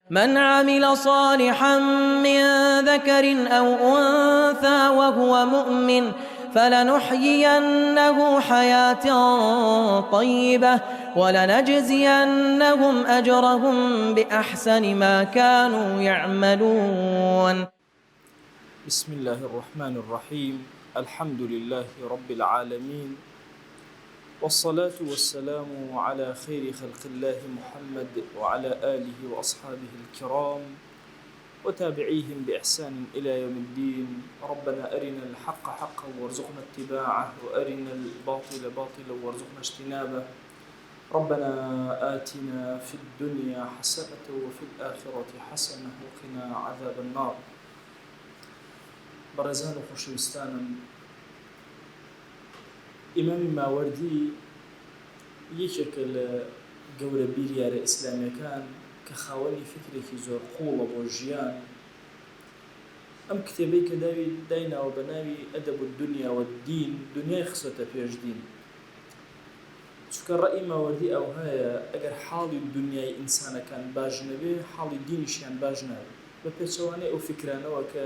من عمل صالحا من ذکر او انثی وهو مؤمن فلنحیینه حیاة طیبە ولنجزینهم اجرهم باحسن ما کانوا یعملون. بسم اللە الرحمن الرحیم الحمد للە رب العالمین والصلاة والسلام علی خیر خلق اللە محمد وعلی آله وأصحابه الکرام وتابعیهم بإحسان الی یوم الدین ربنا ارنا الحق حقا وارزقنا اتباعه وارنا الباطل باطلا وارزقنا اجتنابه ربنا آتنا في الدنيا حسنة وفي الآخرة حسنة وقنا عذاب النار بەڕێزان و خۆشەویستانم ئیمامی ماوەردی یەکێکە لە گەورە بیریارە ئیسلامیەکان کە خاوەنی فکرێکی زۆر قوڵە بۆ ژیان ئەم کتێبەی کە داوی دایناوە بە ناوی ئەدەب الدنیا والدین دنیای خستۆتە پێش دین چونکە ڕەئی ماوەردی ئەوهایە ئەگەر حاڵی دونیای ئینسانەکان باش نەبێ حاڵی دینیشیان باش نابێ بە پێچەوانەی ئەو فیکرانەوە کە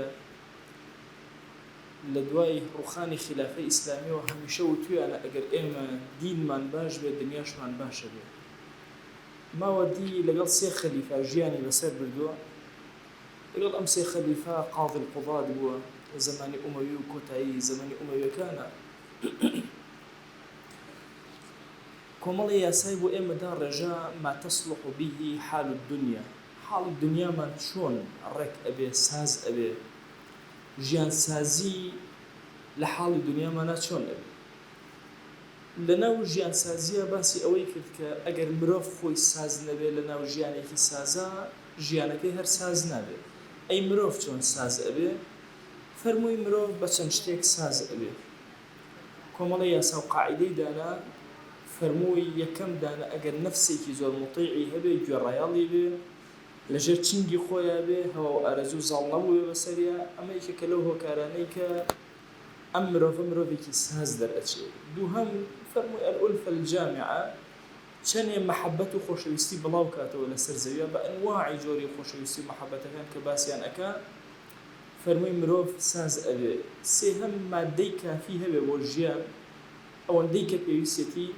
لە دوای ڕوخانی خیلافەی ئیسلامیەوە هەمیشە وتویانە ئەگەر ئێمە دینمان باش بێ دنیاشمان باشە بێ. ماوەردی لەگەڵ سێ خەلیفە ژیانی بەسەر بردووە لەگەڵ ئەم سێ خەلیفە قاضی القضات بووە لە زەمانی ئومەوی و کۆتایی زەمەنی ئومەویەکانە. کۆمەڵێ یاسای بۆ ئێمە داڕێژا، ما تصلح به حال الدنیا، حاڵی دنیامان چۆن ڕێک ئەبێ، ساز ئەبێ، ژیانسازی لە حاڵی دنیامانا چۆن ئەبێ. لەناو ژیانسازیا باسی ئەوەی کرد کە ئەگەر مرۆڤ خۆی ساز نەبێ لەناو ژیانێکی سازا، ژیانەکەی هەر ساز نابێ. ئەی مرۆڤ چۆن ساز ئەبێ؟ فەرمووی مرۆڤ بە چەند شتێک ساز ئەبێ. کۆمەڵێ یاسا و قاعیدەی دانا، فەرمووی، یەکەم دانە ئەگەر نەفسێکی زۆر موتیعی هەبێ، گوێڕایەڵی بێ، لە ژێر چنگی خۆیا بێ، هەوا و ئارەزوو زاڵ نەبووبێ بەسەریا، ئەمە یەکێکە لەو هۆکارانەی کە ئەم مرۆڤە مرۆڤێکی ساز دەرئەچێ. دووهەم، فەرمووی، الالفە الجامعە، چەنێ مەحەبەت و خۆشەویستی بڵاو کاتەوە لەسەر زەویا بە ئەنواعی جۆری خۆشەویستی و مەحەبەتەکان کە باسیان ئەکا، فەرمووی مرۆڤ ساز ئەبێ. سێهەم ماددەی کافی هەبێ بۆ ژیان، ئەوەندەی کە پێویستیەتی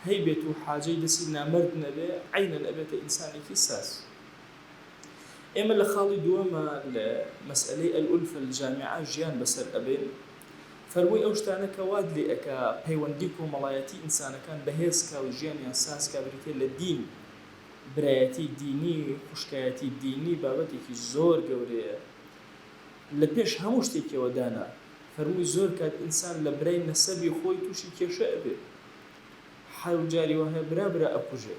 هەیبێت و حاجەی دەسی نامەرد نەبێ، عەینەن ئەبێتە ئینسانێکی ساز. ئێمە لە خاڵی دووەما لە مەسئەلەی الالفە الجامعە ژیان بەسەر ئەبەین. فەرمووی ئەو شتانە کە وات لێ ئەکا پەیوەندی کۆمەڵایەتی ئینسانەکان بەهێز کا و ژیانیان ساز کا بریتیە لە دین. برایەتی دینی، خوشکایەتی دینی بابەتێکی زۆر گەورەیە لە پێش هەموو شتێکیەوە دانا، فەرمووی زۆر کات ئینسان لە برای نەسەبی خۆی تووشی کێشە ئەبێ، حەو جاری وا هەیە برا برا ئەکوژێ،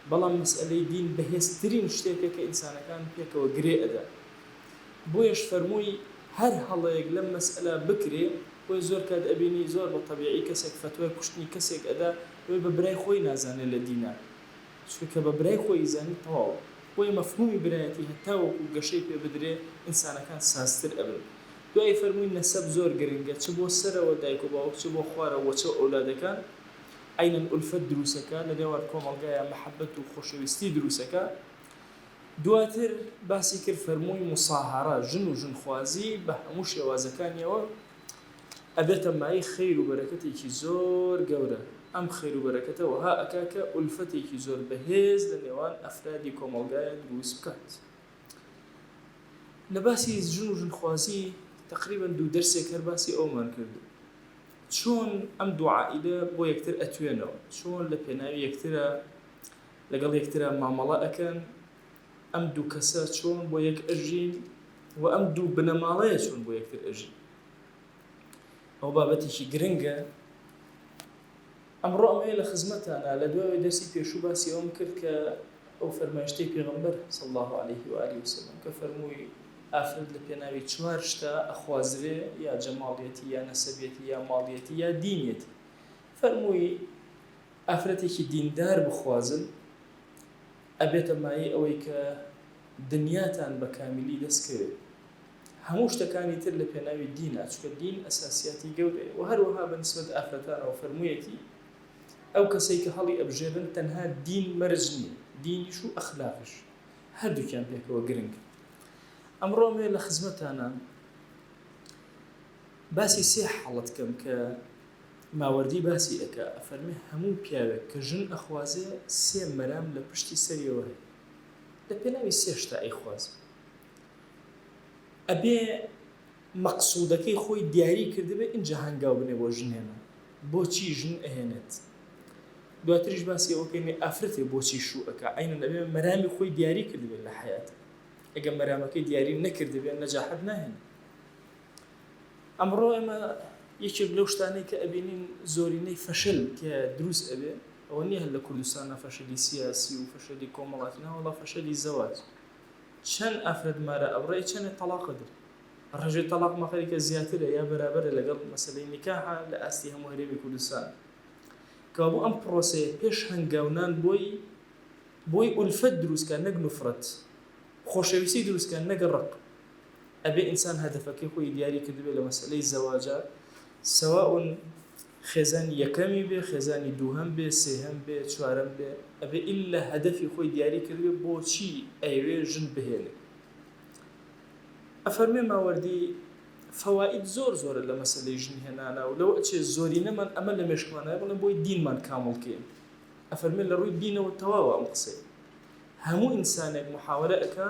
بەڵام مەسئەلەی دین بەهێزترین شتێکە کە ئینسانەکان پێکەوە گرێ ئەدا، بۆیەش فەرمووی هەر هەڵەیەک لەم مەسئەلە بکرێ، بۆیە زۆر کات ئەبینی زۆر بە تەبیعی کەسێک فەتوای کوشتنی کەسێک ئەدا، ئەوێ بە برای خۆی نازانێ لە دینا. چونکە کە بە برای خۆی زانی تەواو. بۆیە مەفهومی برایەتی هەتاوەکو گەشەی پێ بدرێ ئینسانەکان سازتر ئەبن. دوایی فەرمووی نەسەب زۆر گرنگە چ بۆ سەرەوە دایک و باوک چ بۆ خوارەوە وەچە و ئەولادەکان عەینەن ئولفەت دروسەکا لە نێوان کۆمەڵگایا مەحەبەت و خۆشەویستی دروسەکا. دواتر باسی کرد فەرمووی موساهەرە ژن و ژنخوازی بە هەموو شێوازەکانیەوە ئەبێتە مایەی خەیر و بەرەکەتێکی زۆر گەورە، ئەم خەیر و بەرەکەتە وەها ئەکا کە ئولفەتێکی زۆر بەهێز لە نێوان ئەفرادی کۆمەڵگایا دروست بکات. لە باسی ژن و ژنخوازی تەقریبەن دوو دەرسێک هەر باسی ئەوەمان کرد چۆن ئەم دوو عائیلە بۆ یەکتر ئەتوێنەوە، چۆن لە پێناوی یەکترا لەگەڵ یەکترا مامەڵە ئەکەن، ئەم دوو کەسە چۆن بۆ یەک ئەژین و ئەم دوو بنەماڵەیە چۆن بۆ یەکتر ئەژین. ئەوە بابەتێکی گرنگە. ئەمڕۆ ئەمەوێ لە خزمەتانا لە دوای دەرسی پێشوو باسی ئەوەم کرد کە ئەو فەرمایشتەی پێغەمبەر صلی اللە علیه و آله وسلم کە فەرمووی ئافرەت لە پێناوی چوار شتە ئەخوازرێ یا جەماڵیەتی یا نەسەبیەتی یا ماڵیەتی یا دینیەتی فەرمووی ئافرەتێکی دیندار بخوازن ئەبێتە مایەی ئەوەی کە دنیاتان بە کامیلی دەست کەوێ هەموو شتەکانی تر لە پێناوی دینە چونکە دین ئەساسیاتی گەورەیە وە هەروەها بە نسبەت ئافرەتانەوە فەرموویەتی ئەو کەسەی کە هەڵی ئەبژێرن تەنها دین مەرج نیە دینیش و ئەخلاقیش. هەردووکیان پێکەوە گرنگن. ئەمڕۆ ئەمەوێ لە خزمەتانا باسی سێ حاڵەت کەم کە ماوەردی باسی ئەکا ئەفەرمێ هەموو پیاوێک کە ژن ئەخوازێ سێ مەرام لە پشتی سەریەوە هەیە لە پێناوی سێ شتا ئەیخوازێ ئەبێ مەقسودەکەی خۆی دیاری کردبێ ئینجا هەنگاو بنێ بۆ ژن هێنان بۆچی ژن ئەهێنێت دواتریش باسی ئەوە کەین ئافرەتێ بۆچی شوو ئەکا عەینەن ئەبێ مەرامی خۆی دیاری کردبێ لە حەیات ئەگەر مەرامەکەی دیاری نەکردبێ نەجاحەت ناهێنێ ئەمڕۆ ئێمە یەکێک لەو شتانەی کە ئەبینین زۆرینەی فەشەل تیایا دروست ئەبێ ئەوە نییە هەر لە کوردستانە فەشەلی سیاسی و فەشەلی کۆمەڵاتی ناوەڵا فەشەلی زەواج چەند ئافرەت مارە ئەبڕێ چەنێ تەڵاق ئەدرێ ڕێژەی تەڵاق مەخەریکە زیاترە یا بەرابەرە لەگەڵ مەسەلەی نیکاحە لە ئاستی هەموو هەرێمی کوردستان کەوابوو ئەم پرۆسەیە پێش هەنگاونان بۆی بۆی ئولفەت دروست کا نەک نفرەت خۆشەویستی دروست کا نەک ڕق ئەبێ ئینسان هەدەفەکەی خۆی دیاری کردبێ لە مەسەلەی زەواجا سەواء خێزانی یەکەمی بێ خێزانی دووهەم بێ سێهەم بێ چوارەم بێ ئەبێ ئیلا هەدەفی خۆی دیاری کردبێ بۆچی ئەیەوێ ژن بهێنێ ئەفەرموێ ماوەردی فەوائید زۆر زۆرە لە مەسەلەی ژن هێنانا و لەوە ئەچێ زۆرینەمان ئەمە لە مێشکمانایە بڵێن بۆی دینمان کامڵ کەین ئەفەرموێ لە ڕووی دینەوە تەواوە ئەم قسەیە هەموو ئینسانێک محاوەلە ئەکا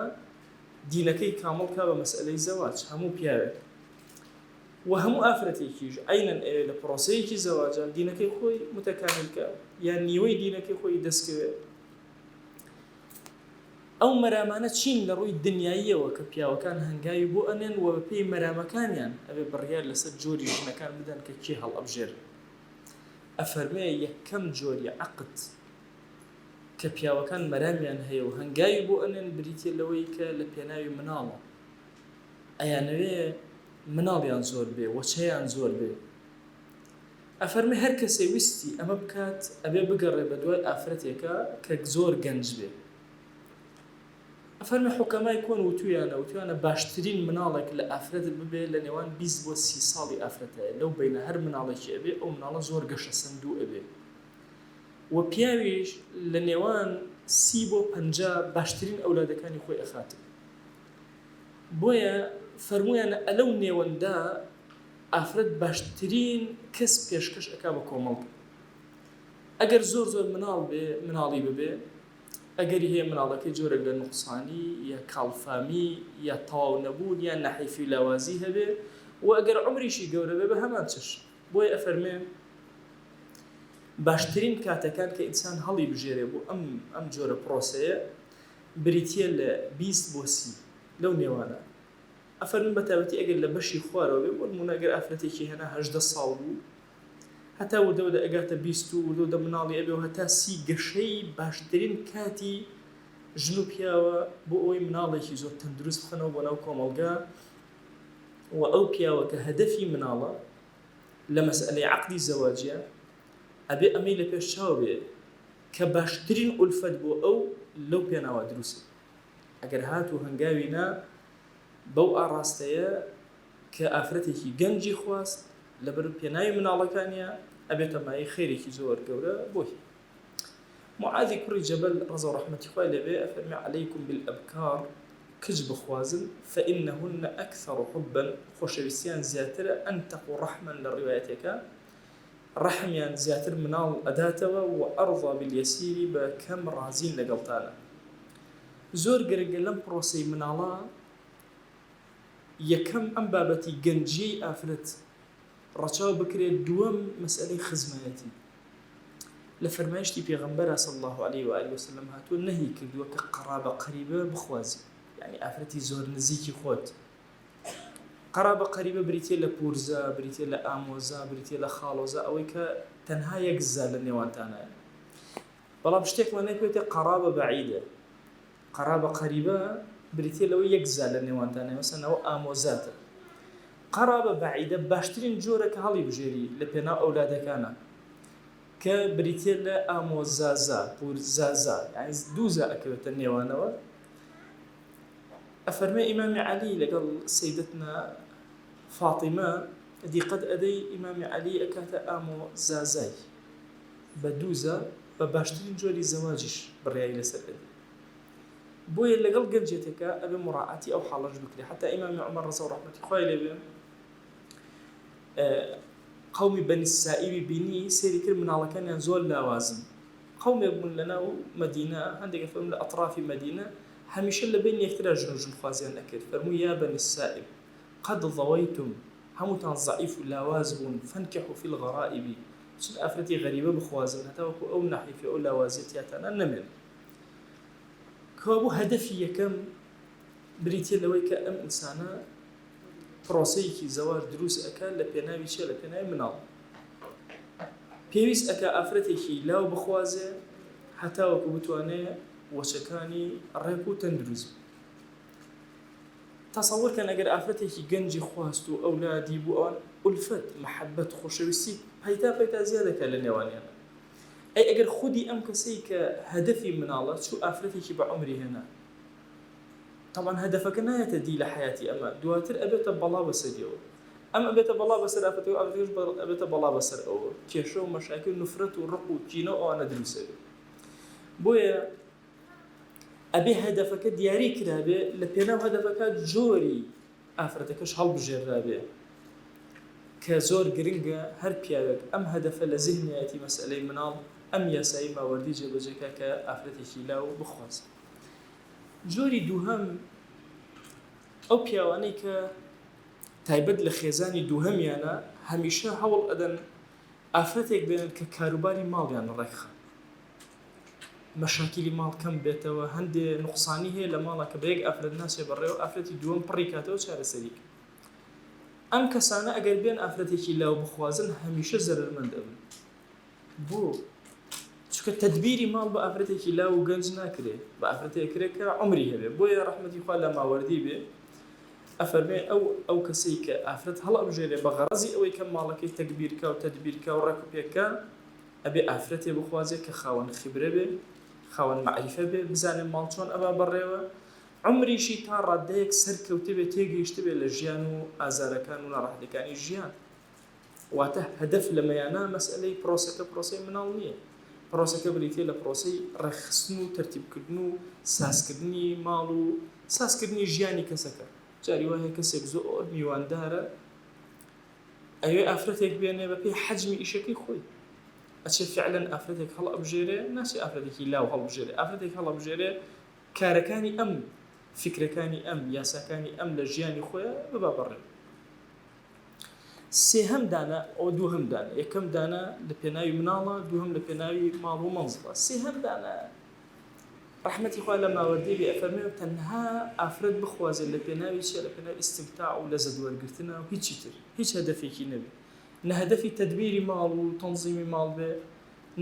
دینەکەی کامڵ کا بە مەسئەلەی زەواج هەموو پیاوێک و هەموو ئافرەتێکیش عەینەن ئەوێ لە پرۆسەیەکی زەواجا دینەکەی خۆی متەکامیل کا یان نیوەی دینەکەی خۆی دەستکەوێ ئەو مەرامانە چین لە ڕووی دنیاییەوە کە پیاوەکان هەنگاوی بۆ ئەنێن و بەپێی مەرامەکانیان ئەبێ بڕیار لەسەر جۆری ژنەکان بدەن کە کێ هەڵئەبژێرن ئەفەرمێ یەکەم جۆری عەقد کە پیاوەکان مەرامیان هەیە و هەنگاوی بۆ ئەنێن بریتیە لەوەی کە لە پێناوی مناڵە ئەیانەوێ مناڵیان زۆر بێ وەچەیان زۆر بێ ئەفەرمێ هەر کەسێ ویستی ئەمە بکات ئەبێ بگەڕێ بە دوای ئافرەتێکا کە زۆر گەنج بێ ئەفەرمێ حوکەمای کۆن وتویانە وتویانە باشترین مناڵێک لە ئافرەت ببێ لە نێوان 20 بۆ 30 ساڵی ئافرەتایە لەو بەینە هەر مناڵێکی ئەبێ ئەو مناڵە زۆر گەشەسەندوو ئەبێ و پیاویش لە نێوان سی بۆ 50 باشترین ئەولادەکانی خۆی ئەخاتێ بۆیە فەرموویانە ئەلەو نێوەندە ئافرەت باشترین کەس پێشکەش ئەکا بە کۆمەڵگە ئەگەر زۆر زۆر مناڵ بێ مناڵی ببێ ئەگەری هەیە مناڵەکەی جۆرێک لە نوقسانی یا کاڵفامی یا تەواو نەبوون یا نەحیفی و لاوازی هەبێ و ئەگەر عومریشی گەورە بێ بە هەمان چەشن بۆیە ئەفەرمێ باشترین کاتەکان کە ئینسان هەڵی بژێرێ بۆ ئەم ئەم جۆرە پرۆسەیە بریتییە لە 20 بۆ سی لەو نێوانە ئەفەرموون بە تایبەتی ئەگەر لە بەشی خوارەوە بێ بۆ نموونە ئەگەر ئافرەتێکی هێنا 18 ساڵ بوو هەتا وردە وردە ئەگاتە 20 و وردە وردە مناڵی ئەبێ و هەتا سی گەشەی باشترین کاتی ژن و پیاوە بۆ ئەوەی مناڵێکی زۆر تەندروست بخەنەوە بۆ ناو کۆمەڵگا و ئەو پیاوە کە هەدەفی مناڵە لە مەسئەلەی عەقدی زەواجیە ئەبێ ئەمەی لە پێش چاو بێ کە باشترین ئولفەت بۆ ئەو لەو پێناوە دروست ئەگەر هاتوو هەنگاوی نا بەو ئاڕاستەیە کە ئافرەتێکی گەنجی خواست لەبەر پێناوی مناڵەکانیا ئەبێتە مایەی خێرێکی زۆر گەورە بۆی. معاذی کوڕی جەبەل ڕەزا و ڕەحمەتی خوای لێ بێ ئەفەرمێ علیکم بالابکار کچ بخوازن فانهن اکثر حبا خۆشەویستیان زیاترە انتق رحما لە ڕیوایەتێکا ڕەحمیان زیاتر مناڵ ئەداتەوە و ارضی بالیسیر بە کەم ڕازین لەگەڵتانا. زۆر گرنگە لەم پرۆسەی مناڵا یەکەم ئەم بابەتی گەنجیەی ئافرەت ڕەچاو بکرێت دووەم مەسئەلەی خزمایەتی لە فەرمایشتی پێغەمبەرا صلی اللە علیه و آله وسلم هاتووە نەهی کردووە کە قەرابە قەریبە بخوازی یعنی ئافرەتی زۆر نزیکی خۆت قەرابە قەریبە بریتە لە پورزا بریتە لە ئامۆزا بریتە لە خاڵۆزا ئەوەی کە تەنها یەک زا لە نێوانتانایە بەڵام شتێکمان هەیە پێوتێ قەرابە بەعیدە قەرابە قەریبە بریتیە لەوەی یەک زا لە نێوانتانە مەسەن ئەوە ئامۆزاتە قەرابە بەعیدە باشترین جۆرە کە هەڵی بژێری لە پێناو ئەولادەکانە کە بریتیە لە ئامۆزازا پورزازا یعنی دوو زا ئەکەوێتە نێوانەوە ئەفەرمێ ئیمامی عەلی لەگەڵ سەیدەتنا فاتیمە دیقەت ئەدەی ئیمامی عەلی ئەکاتە ئامۆزازای بە دوو زا بە باشترین جۆری زەواجیش بڕیاری لەسەر ئەدەی. بۆیە لەگەڵ گەنجێتێکا ئەبێ موڕاعاتی ئەو حاڵەش بکرێ حەتا ئیمامی عومەر ڕەزا و ڕەحمەتی خوای لێ بێ قەومی بەنی سائیبی بینی سەیری کرد مناڵەکانیان زۆر لاوازن قەومێک بوون لەناو مەدینە هەندێک فەرموون لە ئەترافی مەدینە هەمیشە لە بەین یەکترا ژن و ژنخوازیان ئەکرد فەرمووی یا بەنی سائیب قد ضویتم هەمووتان زەعیف و لاواز بوون فانکحوا فی الغرائب بچن ئافرەتی غەریبە بخوازن هەتاوەکو ئەو نەحیفی ئەو لاوازیە تیاتانا نەمێنێ. کەوابوو هەدەفی یەکەم بریتیە لەوەی کە ئەم ئینسانە پرۆسەیەکی زەواج دروست ئەکا لە پێناوی چیە؟ لە پێناوی مناڵ. پێویست ئەکا ئافرەتێکی لاو بخوازێ هەتاوەکو بتوانێ وەچەکانی ڕێک و تەندروست بێ. تەسەور کەن ئەگەر ئافرەتێکی گەنجی خواست و ئەولادی بوو ئەوان ئولفەت، مەحەبەت، خۆشەویستی پەیتا پەیتا زیاد ئەکا لە نێوانیانا. ئەی ئەگەر خودی ئەم کەسەی کە هەدەفی مناڵە چوو ئافرەتێکی بە عومری هێنا تەبعەن هەدەفەکە نایەتە دی لە حەیاتی ئەمە دواتر ئەبێتە بەڵا بەسەریەوە ئەم ئەبێتە بەڵا بەسەر ئافرەتەکە ئافرەتەکەش ئەبێتە بەڵا بەسەر ئەوە کێشە و مەشاکیل و نفرەت و ڕق و کینە و ئەوانە دروست ئەبێ بۆیە ئەبێ هەدەفەکە دیاری کرابێ لە پێناو هەدەفەکە جۆری ئافرەتەکەش هەڵبژێررابێ کە زۆر گرنگە هەر پیاوێک ئەم هەدەفە لە زیهنیایەتی مەسەلەی مناڵ ئەم یاسایی ماوەردی جێبەجێ کا کە ئافرەتێکی لاو بخوازێ. جۆری دووهەم ئەو پیاوانەی کە تایبەت لە خێزانی دووهەمیانە هەمیشە هەوڵ ئەدەن ئافرەتێک بێنن کە کاروباری ماڵیان ڕێکخا. مەشاکیلی ماڵ کەم بێتەوە هەندێ نوقسانی هەیە لە ماڵا کە بە یەک ئافرەت ناچێ بەڕێوە ئافرەتی دووەم پڕی کاتەوە چارەسەری کە ئەم کەسانە ئەگەر بێن ئافرەتێکی لاو بخوازن هەمیشە زەرەرمەند ئەبن بۆ چونکە تەدبیری ماڵ بە ئافرەتێکی لاو و گەنج ناکرێ بە ئافرەتێک کرێ کە عومری هەبێ بۆیە ڕەحمەتی خوا لە ماوەردی بێ ئەفەرمێ ئەو ئەو کەسەی کە ئافرەت هەڵئەبژێرێ بە غەڕەزی ئەوەی کە ماڵەکەی تەگبیر کا و تەدبیر کا و ڕێک و پێک کا ئەبێ ئافرەتێ بخوازێ کە خاوەن خیبرە بێ، خاوەن مەعریفە بێ، بزانێ ماڵ چۆن ئەبا بەڕێوە، عومریشی تا ڕاددەیەک سەرکەوتبێ، تێگەیشتبێ لە ژیان و ئازارەکان و ناڕەحەتیەکانی ژیان. واتە هەدەف لەمەیانا مەسئەلەی پرۆسەکە پرۆسەی مناڵ نییە، پرۆسەکە بریتیە لە پرۆسەی ڕێکخستن و تەرتیبکردن و سازکردنی ماڵ و سازکردنی ژیانی کەسەکە. جاری وا هەیە کەسێک زۆر میواندارە، ئەیەوێ ئافرەتێک بێنێ بە پێی حەجمی ئیشەکەی خۆی ئەچێ فعلەن ئافرەتێک هەڵئەبژێرێ ناچێ ئافرەتێکی لاو هەڵبژێرێ ئافرەتێک هەڵئەبژێرێ کارەکانی ئەم فیکرەکانی ئەم یاساکانی ئەم لە ژیانی خۆیان ببا بەڕێ سێهەم دانە ئەو دووهەم دانە یەکەم دانە لە پێناوی مناڵە دووهەم لە پێناوی ماڵ و مەنزڵە سێهەم دانە ڕەحمەتی خوا لە ماوەردی بێ ئەفەرموێ تەنها ئافرەت بخوازێت لە پێناوی چیە لە پێناوی ئیستمتاع و لەزەت وەرگرتنە و هیچی تر هیچ هەدەفێکی نەبێ نە هەدەفی تەدبیری ماڵ و تەنزیمی ماڵ بێ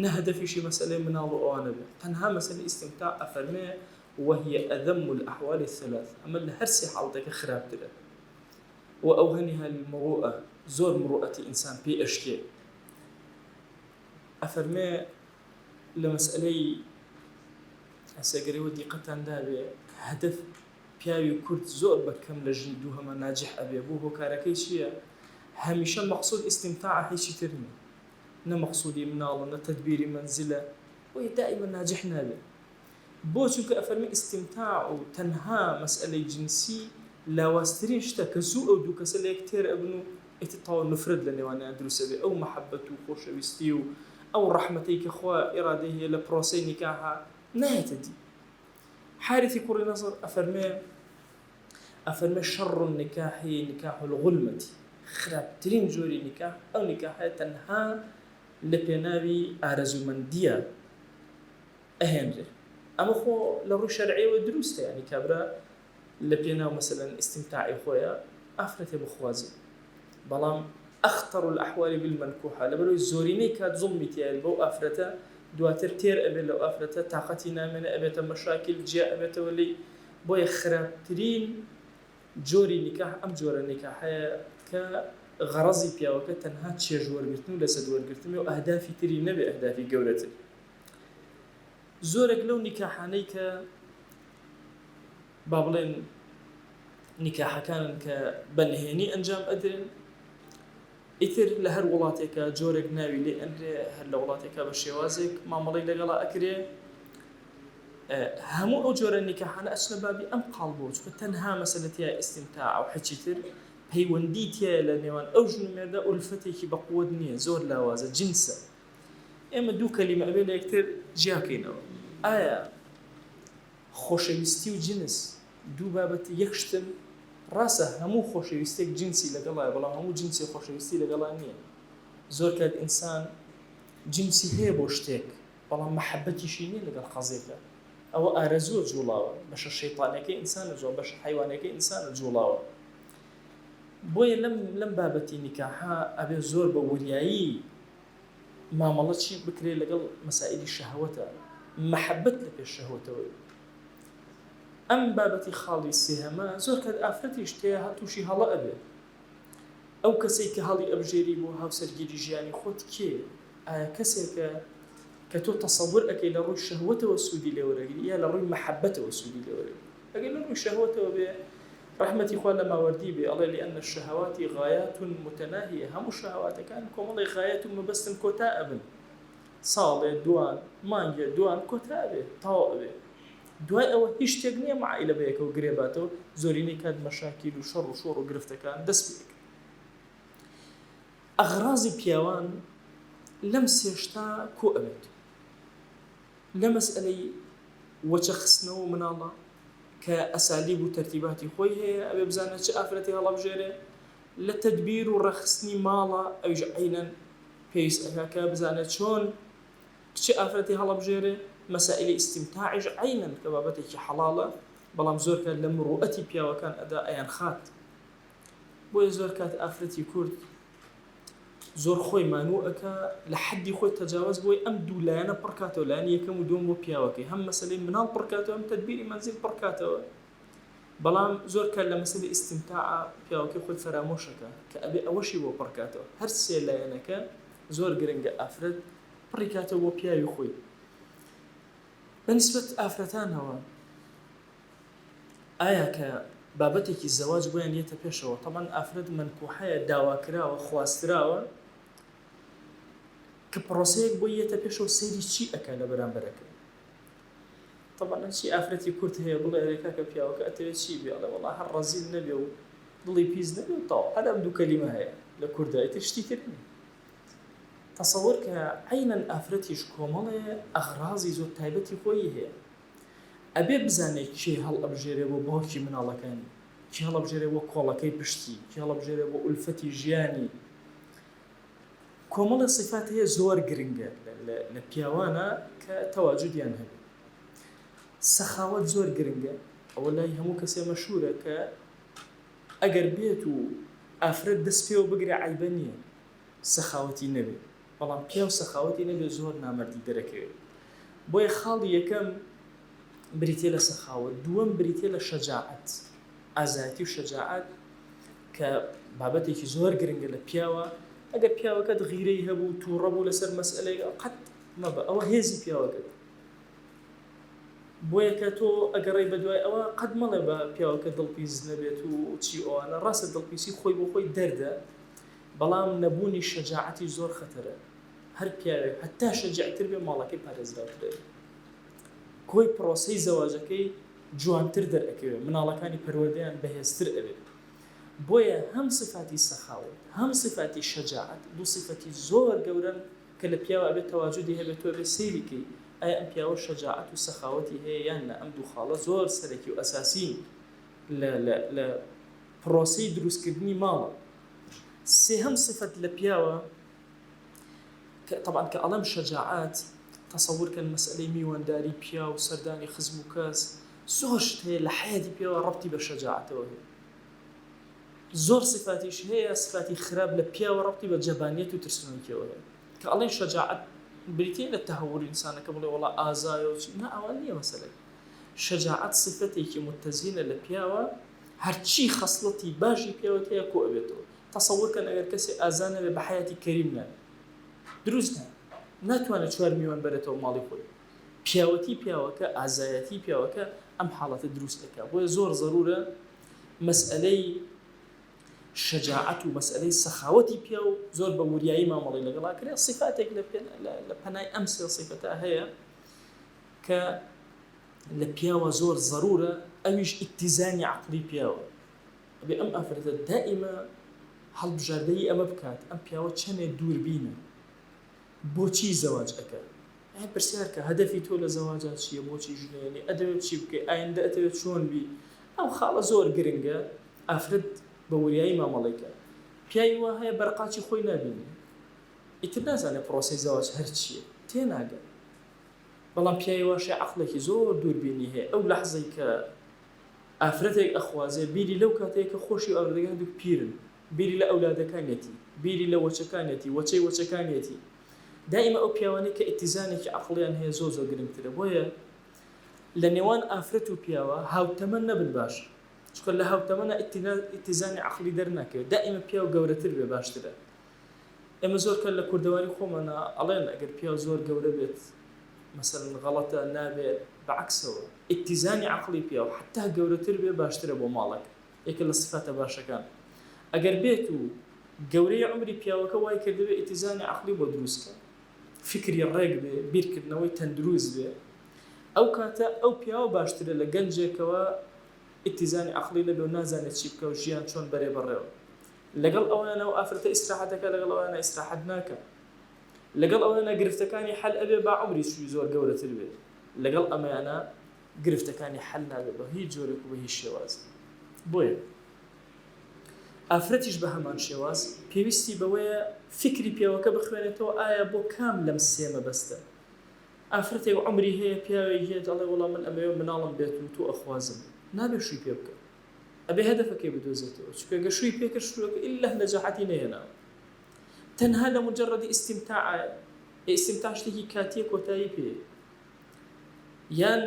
نە هەدەفیشی مەسەلەی مناڵ و ئەوانە بێ تەنها مەسەلەی ئیستمتاع ئەفەرمێ وهی اذم الاحوال الثلاث ئەمە لە هەر سێ حاڵەتەکە خراپترە وئەوهەنها للمروءە زۆر مروءەتی ئینسان پێی ئەشکێ ئەفەرمێ لە مەسئەلەی ئەسە گەر ئێوە دیقەتتان دابێ هەدەف پیاوی کورد زۆر بە کەم لە ژنی دووهەما ناجح ئەبێ بۆ هۆکارەکەی چییە هەمیشە مەقسود ئیستیمتاعە هیچی تر نییە نە مەقسودی مناڵە نە تەدبیری مەنزلە بۆیە دائیمە ناجح نابێ بۆ چونکە ئەفەرمی ئیستیمتاع و تەنها مەسئەلەی جنسی لاوازترین شتە کە زوو ئەو دوو کەسە لە یەک تێر ئەبن و ئیتر تەواو نفرەت لە نێوانیان دروست ئەبێ ئەو مەحەبەت و خۆشەویستی و ئەو ڕەحمەتەی کە خوا ئیرادەی هەیە لە پرۆسەی نیکاحا نایەتە دی حارثی کوڕی نەزر ئەفەرمێ ئەفەرمێ شەڕ النکاح نکاح الغلمة خراپترین جۆری نیکاح ئەو نیکاحەیە تەنها لە پێناوی ئارەزوومەندیە ئەهێنرێ ئەمە خۆ لە ڕووی شەرعیەوە دروستە یانی کابرا لە پێناو مەسەلەن ئیستیمتاعی خۆیا ئافرەتێ بخوازێ بەڵام اخطر الاحوال بالمنکوحە لەبەرئەوەی زۆرینەی کات زوڵمی تیایە بەو ئافرەتە دواتر تێر ئەبێ لەو ئافرەتە تاقەتی نامێنێ ئەبێتە مەشاکیل جیا ئەبێتەوە لێی بۆیە خراپترین جۆری نیکاح ئەم جۆرە نیکاحەیە کە غەڕەزی پیاوەکە تەنها چێژ وەرگرتن و لەزەت وەرگرتن بێ و ئەهدافی تری نەبێ ئەهدافی گەورەتر زۆرێک لەو نیکاحانەی کە با بڵێن نیکاحەکانن کە بە نهێنی ئەنجام ئەدرێن ئیتر لە هەر وڵاتێکە جۆرێک ناوی لێ ئەنرێ هەر لە وڵاتێکە بە شێوازێک مامەڵەی لەگەڵا ئەکرێ. هەموو ئەو جۆرە نیکاحانە ئەچنە بابی ئەم قاڵبەوە، چونکە تەنها مەسەلە تیایە ئیستیمتاع و هەچی تر، پەیوەندی تیایە لە نێوان ئەو ژن و مێردە ئولفەتێکی بە قوەت نییە، زۆر لاوازە، جنسە. ئێمە دوو کەلیمە ئەبێ لە یەکتر جیا کەینەوە. ئایا خۆشەویستی و جنس دوو بابەتی یەک شتن؟ ڕاستە هەموو خۆشەویستیەک جنسی لەگەڵایە، بەڵام هەموو جنسێ خۆشەویستی لەگەڵا نییە. زۆر کات ئینسان جنسی هەیە بۆ شتێک، بەڵام مەحەبەتیشی نیە لەگەڵ قەزیەکە ئەوە ئارەزووە جوڵاوە بەشە شەیتانیەکەی ئینسانە جوڵ بەشە حەیوانیەکەی ئینسانە جوڵاوە بۆیە لەم لەم بابەتی نیکاحە ئەبێ زۆر بە وریایی مامەڵە چی بکرێ لەگەڵ مەسائلی شەهوەتە مەحەبەت لە پێش شەهوەتەوە ئەم بابەتی خاڵی سێهەمە زۆر کات ئافرەتیش تێ تووشی هەڵە ئەبێ ئەو کەسەی کە هەڵی ئەبژێری بۆ هاوسەرگیری ژیانی خۆت کێیە؟ ئایا کەسێکە کە تۆ تەسەور ئەکەی لە ڕووی شەهوەتەوە سوودی لێ وەرەگری یا لە ڕووی مەحەبەتەوە سوودی لێ وەرەگری؟ ئەگەر لە ڕووی شەهوەتەوە بێ ڕەحمەتی خوا لە ماوەردی بێ ئەڵێ لان الشهوات غایات متناهیە هەموو شەهواتەکان کۆمەڵێ غایەت و مەبەستن کۆتا ئەبن ساڵێ دوان مانگێ دوان کۆتا ئەبێ تەواو ئەبێ دوای ئەوە هیچ شتێک نییە عائیلە بەیەکەوە گرێ باتەوە زۆرینەی کات مەشاکیل و شەڕ و شۆڕ و گرفتەکان دەست پێ ئەکەن ئەغرازی پیاوان لەم سێ شتە کۆ ئەبێت لە مەسئەلەی وەچە خستنەوە مناڵە کە ئەسالیب و تەرتیباتی خۆی هەیە ئەبێ بزانێت چ ئافرەتی هەڵەبژێرێ لە تەدبیر و ڕێکخستنی ماڵە ئەویش عەینەن پێویست ئەکا کە بزانێت چۆن چ ئافرەتی هەڵەبژێرێ، مەسائیلی ئیستیمتاعیش عەینەن کە بابەتێکی حەڵاڵە بەڵام زۆر کات لە مروئەتی پیاوەکان ئەدا ئەیانخات بۆیە زۆر کات ئافرەتی کورد زۆر خۆی مانوو ئەکا لە حەدی خۆی تەجاوەز بۆی ئەم دوو لایەنە پڕکاتەوە لایەنی یەکەم و دووەم بۆ پیاوەکەی هەم مەسەلەی مناڵ پڕکاتەوە هەم تەدبیری مەنزیل پڕکاتەوە بەڵام زۆر کات لە مەسەلەی ئیستیمتاعا پیاوەکەی خۆی فەرامۆشەکا کە ئەبێ ئەوەشی بۆ پڕکاتەوە هەر سێ لایەنەکە زۆر گرنگە ئافرەت پڕی کاتەوە بۆ پیاوی خۆی بە نیسبەت ئافرەتانەوە ئایا کە بابەتێکی زەواج بۆیان یەتە پێشەوە تەبعەن ئافرەت مەنکوحەیە داواکراوە خواستراوە کە پرۆسەیەک بۆی یەتە پێشەوە سەیری چی ئەکا لە بەرامبەرەکەی تەبعەن چی ئافرەتی کورد هەیە بڵێ ئەرێ کاکە پیاوەکە ئەتەوێ چی بێ ئەڵێ وەڵا هەر ڕەزیل نەبێ و دڵی پیس نەبێ و تەواو هەر ئەم دوو کەلیمە هەیە لە کوردا ئیتر شتی تر نییە تەسەوەر کە عەینەن ئافرەتیش کۆمەڵێ ئەغرازی زۆر تایبەتی خۆیی هەیە ئەبێ بزانێ کێ هەڵئەبژێرێ بۆ باوکی مناڵەکانی کێ هەڵئەبژێرێ بۆ کۆڵەکەی پشتی کێ هەڵئەبژێرێ بۆ ئولفەتی ژیانی کۆمەڵێ سیفات هەیە زۆر گرنگە لە پیاوانە کە تەواجودیان هەبێ سەخاوەت زۆر گرنگە ئەوە لای هەموو کەسێ مەشهورە کە ئەگەر بێت و ئافرەت دەست پێوە بگرێ عەیبە نییە سەخاوەتی نەبێ بەڵام پیاو سەخاوەتی نەبێ زۆر نامەردی دەرەکەوێ بۆیە خاڵی یەکەم بریتە لە سەخاوەت دووەم بریتە لە شەجاعەت ئازایەتی و شەجاعەت کە بابەتێکی زۆر گرنگە لە پیاوە ئەگەر پیاوەکەت غیرەی هەبوو تووڕە بوو لەسەر مەسئلەیەک قەت مەبە ئەوە هێزی پیاوەکەت بۆیە کە تۆ ئەگەڕێی بەدوای ئەوە قەت مەڵێ بە پیاوەکە دڵپیس نەبێت و چی ئەوانە ڕاستە دڵپیسی خۆی بۆ خۆی دەردە بەڵام نەبوونی شەجاعەتی زۆر خەتەرە هەر پیاوێک هەتا شەجعتر بێ ماڵەکەی پارێزراوتر ئەبێ کۆی پرۆسەی زەواجەکەی جوانتر دەرئەکەوێ مناڵەکانی پەروەردەیان بەهێزتر ئەبێ بۆیە هەم سیفاتی سەخاوەت هەم سیفاتی شەجاعەت دوو سیفەتی زۆر گەورەن کە لە پیاوە ئەبێت تەواجودی هەبێت تۆ ئەبێ سەیری کەی ئایا ئەم پیاوە شەجاعەت و سەخاوەتی هەیە یان نا ئەم دوو خاڵە زۆر سەرەکی و ئەساسین لە لە لە پرۆسەی دروستکردنی ماڵە سێهەم سفەت لە پیاوە کە تەبعەن کە ئەڵێم شەجاعەت تەسەور کەن مەسئەلەی میوانداری پیاو سەردانی خزم و کەس زۆر شت هەیە لە حەیاتی پیاوە ڕەبتی بە شەجاعەتەوە هەیە زۆر سفاتیش هەیە سفاتی خراپ لە پیاوە ڕەبتی بە جەبانیەت و ترسنۆکیەوە هەیە کە ئەڵێن شەجاعەت بریتیە لە تەهەور ئینسانەکە بڵێ وەڵا ئازایە و چی نا ئەوە نییە مەسەلەکە شەجاعەت سفەتێکی متەزینە لە پیاوە هەرچی خەسڵەتی باشی پیاوە تیا کۆ ئەبێتەوە تەسەور کەن ئەگەر کەسێ ئازا نەبێ بە حەیاتی کەریم نابێ دروست نابێ ناتوانێت چوار میوان بەرێتەوە ماڵی خۆی پیاوەتی پیاوەکە ئازایەتی پیاوەکە ئەم حاڵەتە دروست ئەکا بۆیە زۆر زەرورە مەسئەلەی شەجاعەت و مەسئەلەی سەخاوەتی پیاو زۆر بە وریایی مامەڵەی لەگەڵا کرێ سیفاتێک لە پەنای ئەم سێ سیفەتە هەیە کە. لە پیاوە زۆر زەرورە ئەویش ئیتیزانی عەقڵی پیاوە ئەبێ ئەم ئافرەتە دائیمە هەڵبژاردەی ئەمە بکات ئەم پیاوە چەنێ دووربینە بۆچی زەواج ئەکا ئەی پرسیار کە هەدەفی تۆ لە زەواجا چییە بۆچی ژنێنی ئەدەوێت چی بکەی ئایندە ئەتەوێت چۆن بی ئەو خاڵە زۆر گرنگە ئافرەت بە وریایی مامەڵەی کە پیاوی وا هەیە بەرقاچی خۆی نابینێ ئیتر نازانێ پرۆسەی زەواج هەر چییە تێناگە بەڵام پیاوی واش هەیە عەقڵێکی زۆر دووربینی هەیە ئەو لەحزەی کە ئافرەتێک ئەخوازێ بیری لەو کاتەیە کە خۆشی و ئافرەتەکە هەردووک پیرن بیری لە ئەولادەکانیەتی بیری لە وەچەکانیەتی وەچەی وەچەکانیەتی دائیمە ئەو پیاوانەی کە ئیتیزانێکی عەقڵیان هەیە زۆر زۆر گرنگترە بۆیە لە نێوان ئافرەت و پیاوە هاوتەمەن نەبن باشە چونکە لە هاوتەمەنە ئیتیزانی عەقڵی دەرناکەوێت دائیمە پیاو گەورەتر بێ باشترە ئێمە زۆر کات لە کوردەواری خۆمانا ئەڵێن ئەگەر پیاو زۆر گەورە بێت مەسەلەن غەڵەتە نابێ بە عەکسەوە ئیتیزانی عەقڵی پیاو حەتا گەورەتر بێ باشترە بۆ ماڵەکە یەکێ لە سیفاتە باشەکان ئەگەر بێت و گەورەی عومری پیاوەکە وای کردبێ ئیتیزانی عەقڵی بۆ دروست کە فیکری ڕێک بێ بیرکردنەوەی تەندروست بێ ئەو کاتە ئەو پیاوە باشترە لە گەنجێکەوە ئیتیزانی عەقڵی نەبێ و نازانێ چی بکا و ژیان چۆن بەرێ بەڕێوە. لەگەڵ ئەویانە ئەو ئافرەتە ئیسراحەت ئەکا لەگەڵ ئەویانە ئیسراحەت ناکا لەگەڵ ئەویانە گرفتەکانی حەل ئەبێ با عومری چوی زۆر گەورەتر بێ لەگەڵ ئەمەیانە گرفتەکانی حەل نابێ بە هیچ جۆرێک و بە هیچ شێوازێک بۆیە ئافرەتیش بە هەمان شێواز پێویستی بەوەیە فیکری پیاوەکە بخوێنێتەوە ئایا بۆ کام لەم سێ مەبەستە ئافرەتێک عومری هەیە پیاوێک یەت ئەڵێ وەڵا من ئەمەوێ مناڵم بێت و تۆ ئەخوازم نابێ شووی پێ بکە ئەبێ هەدەفەکەی بدۆزێتەوە چونکە گەر شووی پێکرد شووەکە ئیللە نەجاحەتی نەهێناوە تەنها لە مجرد ئیستیمتاع ئیستیمتاع شتێکی کاتیە کۆتایی پێ یان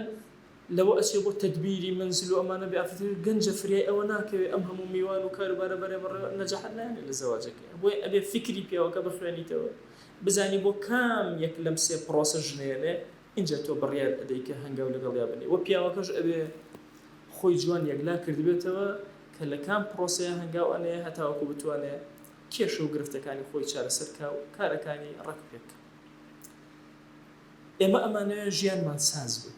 لەوە ئەچێ بۆ تەدبیری منزل و ئەمانە بێ ئافرەت گەنجە فریای ئەوە ناکەوێ ئەم هەموو میوان و کاروبارە بەرێ بەڕێوە نەجاحەت نایەنێ لە زەواجەکەی بۆیە ئەبێ فیکری پیاوەکە بخوێنیتەوە بزانی بۆ کام یەک لەم سێ پرۆسە ژنێنێ ئینجا تۆ بڕیار ئەدەی کە هەنگاو لەگەڵیا بنێ وە پیاوەکەش ئەبێ خۆی جوان یەکلا کردبێتەوە کە لە کام پرۆسەیا هەنگاو ئەنێ هەتاوەکو بتوانێ کێشە و گرفتەکانی خۆی چارەسەر کا و کارەکانی ڕێک پێک کا. ئێمە ئەمانەوێ ژیانمان ساز بێ.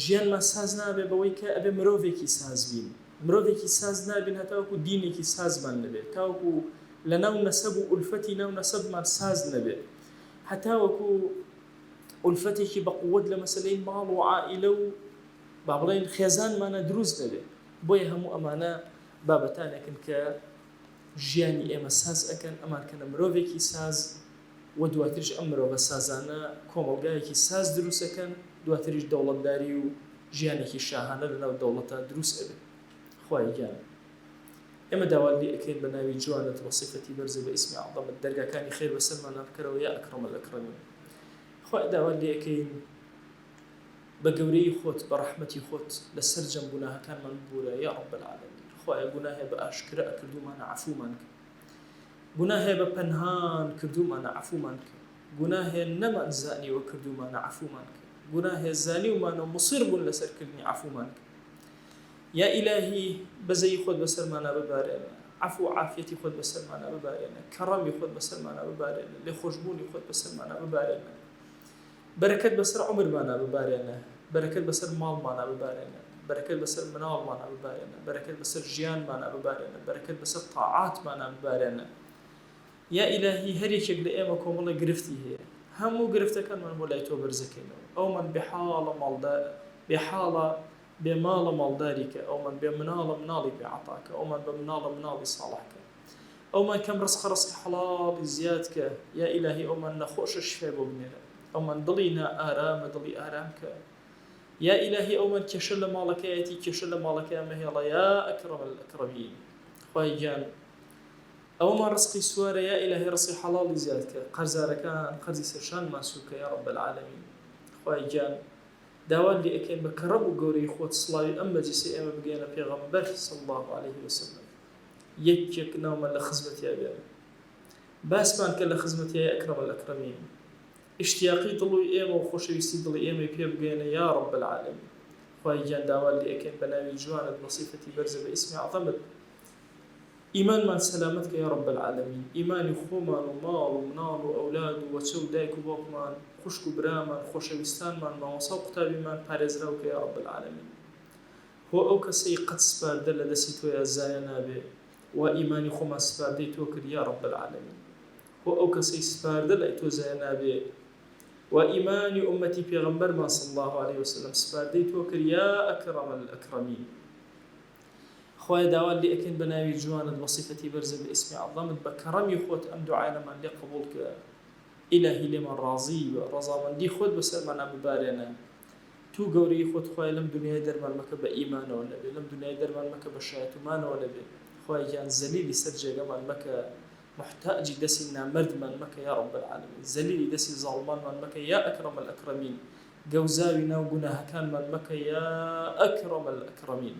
ژیانمان ساز نابێ بەوەی کە ئەبێ مرۆڤێکی ساز بین. مرۆڤێکی ساز نابین هەتاوەکو دینێکی سازمان نەبێ. تاوەکو لە ناو نەسەب و ئولفەتی ناو نەسەبمان ساز نەبێ. هەتاوەکو ئولفەتێکی بە قووەت لە مەسەلەی ماڵ و عائیلە و با بڵێین خێزانمانە دروست دەبێ بۆیە هەموو ئەمانە بابەتانێکن کە ژیانی ئێمە ساز ئەکەن ئەمانکەنە مرۆڤێکی ساز و دواتریش ئەم مرۆڤە سازانە کۆمەڵگایەکی ساز دروست ئەکەن دواتریش دەوڵەتداری و ژیانێکی شاهانە لەناو دەوڵەتا دروست ئەبێ خوایە گیان ئێمە داوات لێ ئەکەین بە ناوی جوانت وە سیفەتی بەرزت بە ئیسمی عەزەمت دەرگاکانی خێر بەسەرمانا بکەرەوە یا اکرم الاکرمین خوایە داوات لێ ئەکەین بە گەورەیی خۆت بە ڕەحمەتی خۆت لە سەرجەم گوناهەکانمان ببورە یا رب العالمین خوایە گوناهێ بە ئاشکرا کردوومانە عەفومان کە گوناهێ بە پەنهان کردوومانە عەفومان کە گوناهێ نەمان زانیوە کردوومانە عەفومان کە گوناهێ زانیومانە و مصر بوون لەسەر کردنی عەفومان کە یا ئیلاهی بەزەیی خۆت بەسەرمانا ببارێنە عەفو و عافیەتی خۆت بەسەرمانا ببارێنە کەڕەمی خۆت بەسەرمانا ببارێنە لێخۆشبوونی خۆت بەسەرمانا ببارێنە بەرەکەت بەسەر عومرمانا ببارێنە بەرەکەت بەسەر ماڵمانا ببارێنە بەرەکەت بەسەر مناڵمانا ببارێنە بەرەکەت بەسەر ژیانمانا ببارێنە بەرەکەت بەسەر تاعاتمانا ببارێنە یا ئیلاهی هەر یەکێک لە ئێمە کۆمەڵێک گرفتی هەیە هەموو گرفتەکانمان بۆ لای تۆ بەرزەکەینەوە ئەومان بێ حاڵە ماڵدا بێ حاڵە بێ ماڵە ماڵداری کە ئەومان بێ مناڵە مناڵی پێ عەتا کە ئەومان بە مناڵە مناڵی ساڵح کە ئەومان کەم ڕزقە ڕزقی حەڵاڵی زیاد کە یا ئیلاهی ئەومان نەخۆشە شیفای بۆ بنێرە ئەومان دڵی نا ئارامە دڵی ئارام کە یا ئیلاهی ئەومان کێشە لە ماڵەکەیەتی کێشە لە ماڵەکەیا مەهێڵە یا اکرم الاکرمین خوای گیان ئەومان ڕزقی سوارە یا ئیلاهی ڕزقی حەڵاڵی زیاد کە قەرزارەکان قەرزی سەرشانمان سوکە یا رب العالمین خوای گیان داوات لێ ئەکەین بە کەڕەم و گەورەی خۆت سڵاوی ئەم مەجلیسەی ئێمە بگەیەنە پێغەمبەر صلی اللە علیه وسلم یەکێک ناومان لە خزمەتیا بێنە باسمان کە لە خزمەتیا یا اکرم الاکرمین ئیشتیاقی دڵی ئێمە و خۆشەویستی دڵی ئێمەی پێ بگەیەنە یا رب العالمین خوای گیان داوات لێ ئەکەین بە ناوی جوانت بە سیفەتی بەرزە بە ئیسمی عەزەمت. ئیمانمان سەلامەت کە یا رب العالمین ئیمانی خۆمان و ماڵ و مناڵ و ئەولاد و وەچە و دایک و باوکمان خوشک و برامان خۆشەویستانمان مامۆسا و قوتابیمان پارێزراو کە یا رب العالمین هۆ ئەو کەسەی قەت سپاردە لە دەستی تۆیا زایە نابێ وا ئیمانی خۆمان سپاردەی تۆ کرد یا رب العالمین هۆ ئەو کەسەی سپاردە لای تۆ زایە نابێ وا ئیمانی ئوممەتی پێغەمبەرمان صلی اللە علیە وسلم سپاردەی تۆ کرد یا اکرم الاکرمین. خوایە داوات لێ ئەکەین بە ناوی جوانت بە سیفەتی بەرزت بە ئیسمی عەزەمت بە کەڕەمی خۆت ئەم دوعایانەمان لێ قبوڵ کە ئیلاهی لێمان ڕازی بە ڕەزامەندی خۆت بەسەرمانا ببارێنە توو گەورەی خۆت خوایە لەم دونیای دەرمان مەکە بە ئیمانەوە نەبێ لەم دونیای دەرمان مەکە بە شایەتومانەوە نەبێ خوایە گیان زەلیلی سەر جێگەمان مەکە موحتاجی دەسی نامەردمان مەکە یا رب العالمین زەلیلی دەسی زاڵمانمان مەکە یا اکرم الاکرمین گەوزاوی ناو گوناهەکانمان مەکە یا اکرم الاکرمین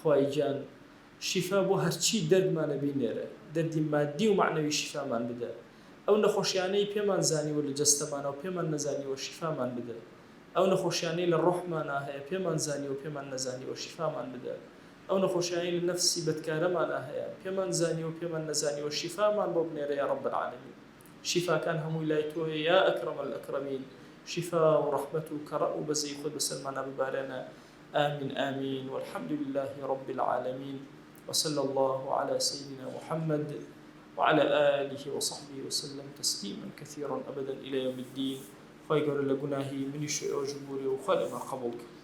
خوایە گیان شیفا بۆ هەرچی دەردمانە بینێرە دەردی مادی و مەعنەوی شیفامان بدە ئەو نەخۆشیانەی پێمان زانیوە لە جەستەمانا و پێمان نەزانیوە شیفامان بدە ئەو نەخۆشیانەی لە ڕۆحمانا هەیە پێمان زانیوە پێمان نەزانیوە شیفامان بدە ئەو نەخۆشیانەی لە نەفسی بەدکارەمانا هەیە پێمان زانیوە پێمان نەزانیوە شیفامان بۆ بنێرە یا رب العالمین شیفاکان هەمووی لای تۆیە یا اکرم الاکرمین شیفا و ڕەحمەت و کەڕەم و بەزەیی خۆت بەسەرمانا ببارێنە آمین آمین والحمد لله رب العالمین وصلی اللە علی سیدنا محمد وعلی آله وصحبه وسلم تسلیما کثیرا ابدا الی یوم الدین خوای گەورە لە گوناهی منیش و ئێوەش ببورێ و خوا لێمان قبوڵ کە.